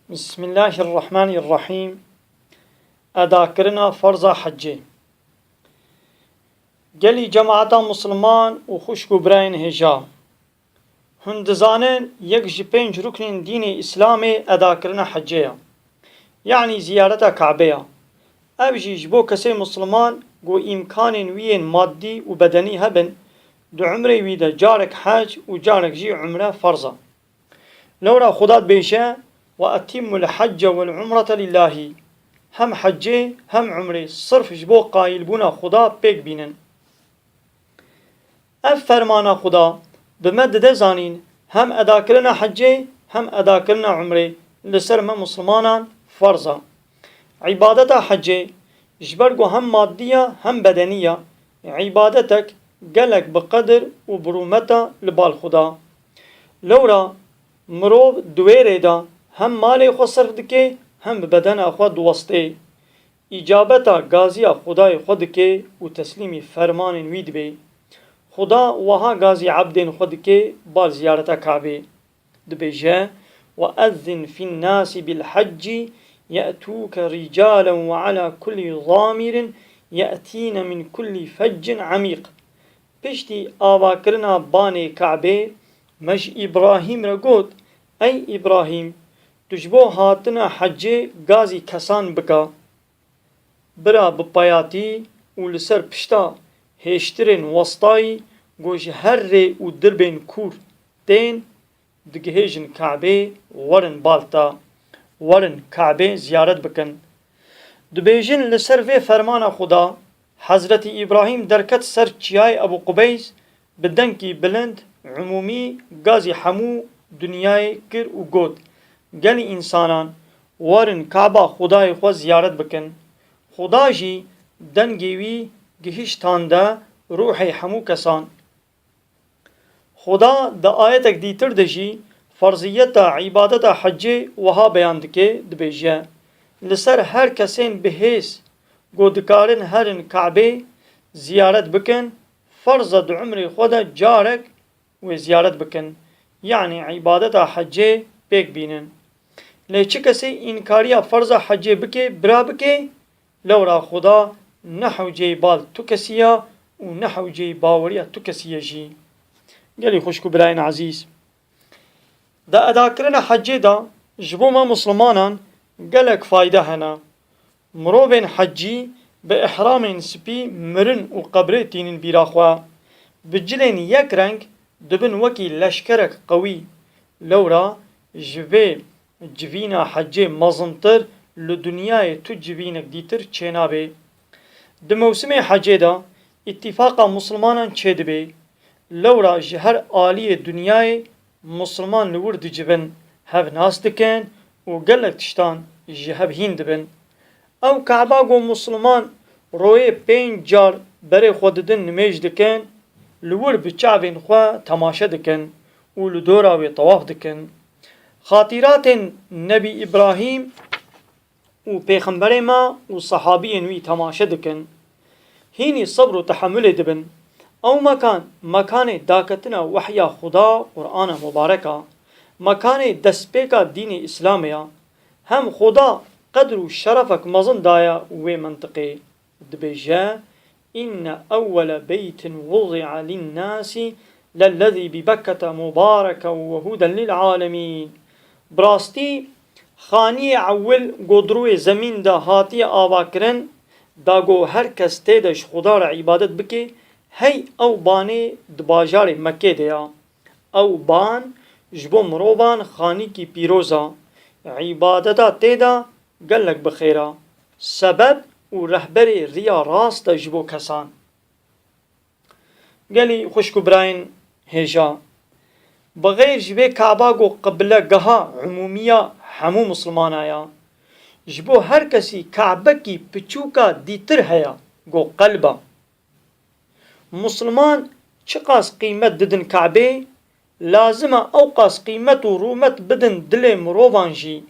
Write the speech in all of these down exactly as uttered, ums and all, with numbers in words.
Bismillahirrahmanirrahîm. Edakirina ferza hecê. Gelî cemaeta Musliman û xwişk û birayên hêja. Hûn dizanin yek ji pênc ruknên dînê Îslamê edakirina hecê ye. Yanî ziyareta Kabê ye. Ev jî ji bo kesê Musliman ku îmkanên wî yên maddî û bedenî hebin, di umrê wî de carek hec û carek jî umre ferz e. Lewra Xuda dibêje, "Ve etimmul hecce vel umrete lillahî." Hem hecê hem umrê sirf ji bo qayilbûna Xuda pêk bînin. Ev fermana Xuda bi me dide zanîn, hem edakirina hecê hem edakirina umrê li ser me Muslimanan ferz e. Îbadeta hecê ji ber ku hem maddî ye hem bedenî ye, îbadetek gelek bi qedir û bi rûmet e li bal Xuda. Lewra mirov di wê rê de hem malê xwe serf dike hem bi bedena xwe diwestê. Îcabeta gaziya Xwedayê xwe dike û teslîmî fermanên wî dibe. Xuda wiha gazî ebdên xwe dike bal ziyareta Kabê. Dibêje, "Ve ezzin fin nasi bil hecci ye'tûke ricalen ve ala kulli zamirin ye'tîne min kulli feccin emîq." Piştî avakirina banê Kabê, me ji Îbrahîm re got, "Ey Îbrahîm, tu ji bo hatina hecê gazî kesan bike." Bira bi payatî û li ser pişta hêştirên westayî ku ji her rê û dirbên kûr tên, digihêjin Kabê, werin bal te, werin Kabê ziyaret bikin. Dibêjin li ser vê fermana Xuda, Hezretî Îbrahîm derket ser çiyayê Ebû Qubeys, bi dengî bilind, umûmî, gazî hemû dinyayê kir û got, "Gelî însanan, werin Kaba Xwedayê xwe ziyaret bikin." Xuda jî dengê wî gihiştande ruhê hemû kesan. Xuda di ayetek dîtir de jî ferziyeta îbadeta hecê wiha beyan dike, dibêje, "Li ser her kesên bihêz ku dikarin herin Kabê ziyaret bikin, ferz e di umrê xwe de carek wê ziyaret bikin, yanî îbadeta hecê pêk bînin. Lê çi kesê înkariya ferza hecê bike, bira bike, lewra Xuda ne hewceyî bal tu kesî ya û ne hewceyî baweriya tu kesî ye jî." Gelî xwişk û birayên ezîz, di edakirina hecê de ji bo me Muslimanan gelek fayde hene. Mirovên hecî bi ihramên spî mirin û qebrê tînin bîra xwe. Bi cilên yek reng dibin wekî leşkerek qewî. Lewra ji vê civîna hecê mezintir li dinyayê tu civînek dîtir çênabê. Di mewsimê hecê de îtîfaqa Muslimanan çêdibe. Lewra ji her aliyê dinyayê Musliman li wir dicivin, hev nas dikin û gelek tiştan ji hev hîn dibin. Ew Kaba ku Musliman royê pênc car berê xwe didin nimêj dikin, li wir bi çavên xwe temaşe dikin û li dora wê tewaf dikin. Xatîratên Nebî Îbrahîm û pêxemberê me û sehabiyên wî temaşe dikin. Hînî sebr û tehemulê dibin. Ew mekan, mekanê daketina wehya Xuda, Qur'ana Mubarek a. Mekanê destpêka dînê Îslamê ya. Hem Xuda qedr û şerefek mezin daye wê mentiqê. Dibêje, "Inne ewwele beytin wudi'a linnâsi lellezî bi Bekkete mubareken ve huden lil alemîn." Bi rastî, xaniyê ewil ku di rûyê zemîn de hatiye avakirin, da ku her kes tê de ji Xuda re îbadet bike, hey ew banê di bajarê Mekkê de ya. Ew ban ji bo mirovan xanîkî pîroz a. Îbadeta tê de gelek bi xêr a. Sebeb û rehberê riya rast e ji bo kesan. Gelî xwişk û birayên hêja. Bi xêr ji vê Kaba ku qiblegeha umûmî ya hemû Muslimana ya. Ji bo her kesî Kabekî piçûka dîtir heye ku qelb e. Musliman çiqas qîmet didin Kabê, lazim e ewqas qîmet û rûmet bidin dilê mirovan jî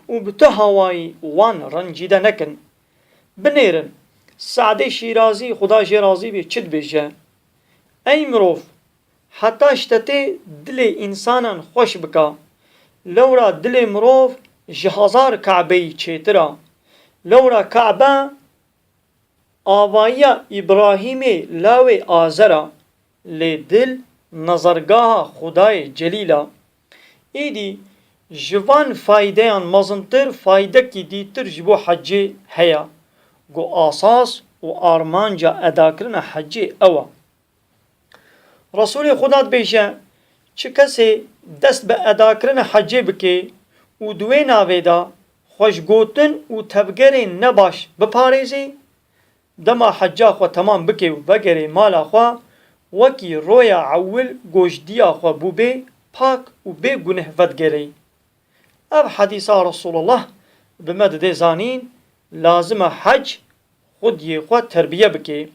û bi tu hawayî wan rencîde nekin. Binêrin, Sadê Şîrazî, Xuda jê razî bê, çi dibêje, "Ey mirov, heta ji te tê dilê însanan xweş bika. Lewra dilê mirov ji hezar Kabeyî çêtir a. Lewra Kabe avayiya Îbrahîmê lawê Azer a, lê dil nezergaha Xwedayê Celîl a. Êdî ji van faydeyan mezintir faydekî dîtir ji bo hecê heye, ku asas û armanca edakirina hecê ew e. Resûlê Xuda dibêje, çi kesê dest bi edakirina hecê bike û di wê navê de xwe ji gotin û tevgerên nebaş biparêzê, dema heca xwe temam bike û vegerê mala xwe, wekî roya ewil ku ji diya xwe bûbê pak û bê guneh vedigerê. Ev hedîsa Resûlullah bi me dide zanîn, lazim e hec xwediyê xwe terbiye bike.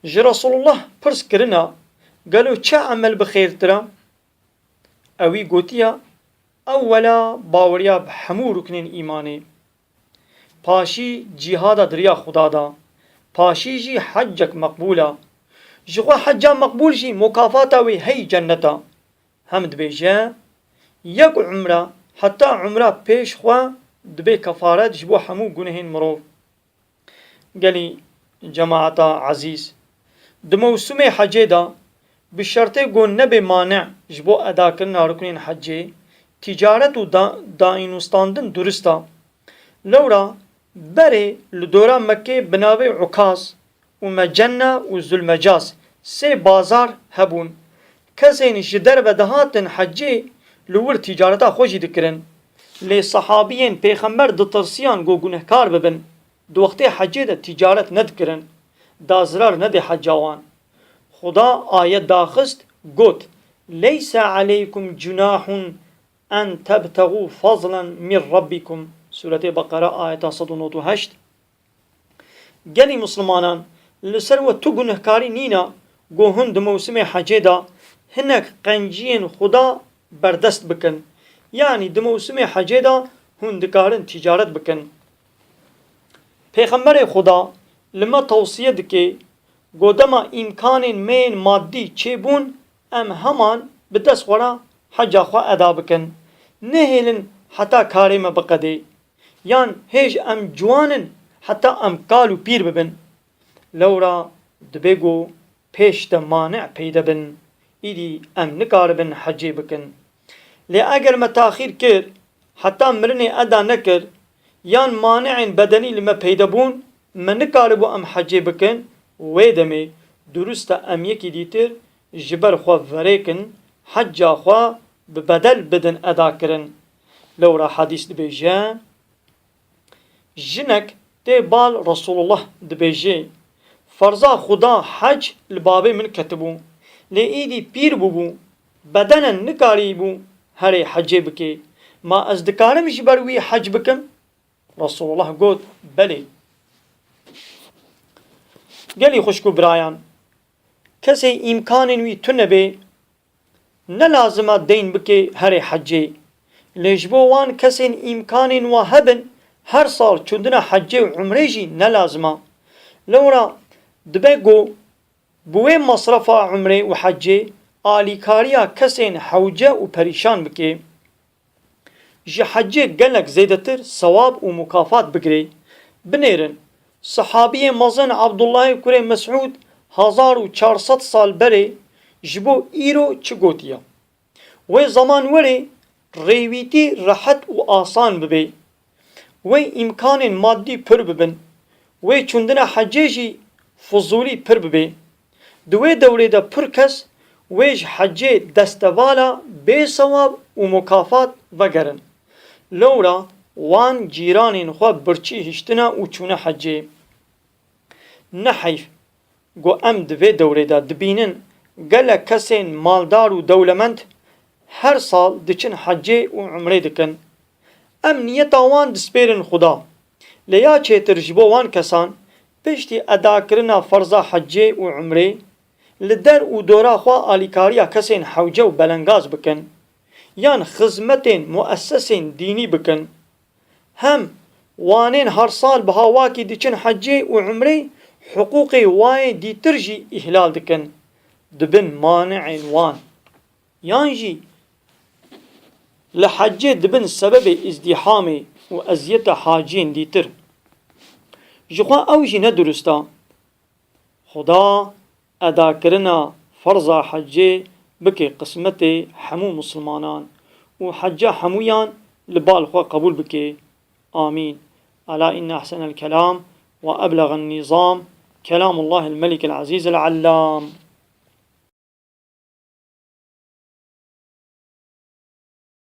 Ji Resûlullah pirs kirina, gelo çi emel bi xêrtir e? Ewî gotiya, ewwela baweriya bi hemû ruknên îmanê. Paşî cîhada di riya Xuda de. Paşî jî hecek meqbûl e. Ji xwe heca meqbûl jî mukafata wê hey cennet e. Hem dibêje, yek umre, heta umra pêş xwe dibe kefaret ji bo hemû gunehên mirov. Gelî cemaeta ezîz, di mewsimê hecê de bi şertê ku nebe mane ji bo edakirina ruknên hecê, ticaret û da-, daînûstandin durist e. Lewra berê li dora Mekkê bi navê Ukaz û Mecenne û Zulmecaz sê bazar hebûn. Kesên ji derve dihatin hecê li wir ticareta xwe jî dikirin. Lê sehabiyên Pêxember ditirsiyan ku gunehkar bibin, di wextê hecê de ticaret nedikirin, da zirar nede heca wan. Xuda ayet daxist, got, "Leyse aleykum cunahun en tebtexû fazlen min rabbikum." Sûretê Beqere, ayeta sed û nod û heşt. Gelî mislimanan, li ser we tu gunehkarî nîna ku hûn di mewsimê hecê de hinek qenciyên Xuda berdest bikin. Yanî di mewsimê hecê de hûn dikarin ticaret bikin. Pêxemberê Xuda li me tewsiye dike ku dema îmkanên me yên maddî çêbûn, em heman bi dest xwe re heca xwe eda bikin. Nehêlin heta karê me biqedê. Yan hêj em ciwan in heta em kal û pîr bibin. Lewra dibe ku pêş de mane peyde bin, îdî em nikaribin hecê bikin. Lê eger me taxîr kir, heta mirinê eda nekir, yan maneên bedenî li me peyde bûn, me nikaribû em hecê bikin, wê demê durust e em yekî dîtir ji ber xwe verêkin, heca xwe bi bedel bidin edakirin. Lewra hedîs dibêje, Jinek tê bal Resûlullah dibêje, Ferza Xuda hec li bavê min ketibû, lê êdî pîr bûbû, bedenen nikarîbû herê hecê bike. Ma ez dikarim ji ber wî hec bikim? Resûlullah got, Belê. Gelî xwişk û birayan, kesê îmkanên wî tune bê, ne lazim e deyn bike herê hecê. Lê ji bo wan kesên îmkanên wa hebin, her sal çûndina hecê û umrê jî ne lazim e. Lewra dibe ku bi wê mesrefa umrê û hecê alîkariya kesên hewce û perîşan bike. Ji hecê gelek zêdetir sewab û mukafat bigirê. Binêrin, sehabiyê mezin Abdullahê kurê Mesûd hezar û çar sed sal berê ji bo îro çi gotiye? Wê zeman werê rêwîtî rehet û asan bibe. Wê îmkanên maddî pir bibin. Wê çûndina hecê jî fizûlî pir bibe. Di wê dewrê de pir kes wê ji hecê destevala bê sewab û mukafat vegerin. Lewra wan cîranên xwe birçî hiştine û çûne hecê. Ne heyf ku em di vê dewrê de dibînin gelek kesên maldar û dewlemend her sal diçin hecê û umrê dikin. Em niyeta wan dispêrin Xuda. Lê ya çêtir ji bo wan kesan, piştî edakirina ferza hecê û umrê, li der û dora xwe alîkariya kesên hewce û belengaz bikin, yan xizmetên muessesên dînî bikin. Hem wanên her sal bi hawakî diçin hecê û umrê, hiqûqê wayê dîtir jî îhlal dikin, dibin maneên wan. Yan jî li hecê dibin sebebê îzdîhamê û eziyeta haciyên dîtir. Ji xwe ew jî ne durust e. Xuda edakirina ferza hecê bike qismetê hemû misilmanan û heca hemûyan li bal xwe qebûl bike. Amîn. Ela inne ehsenel kelam ve eblegan nîzam, kelamullahil melikil ezîzil allam.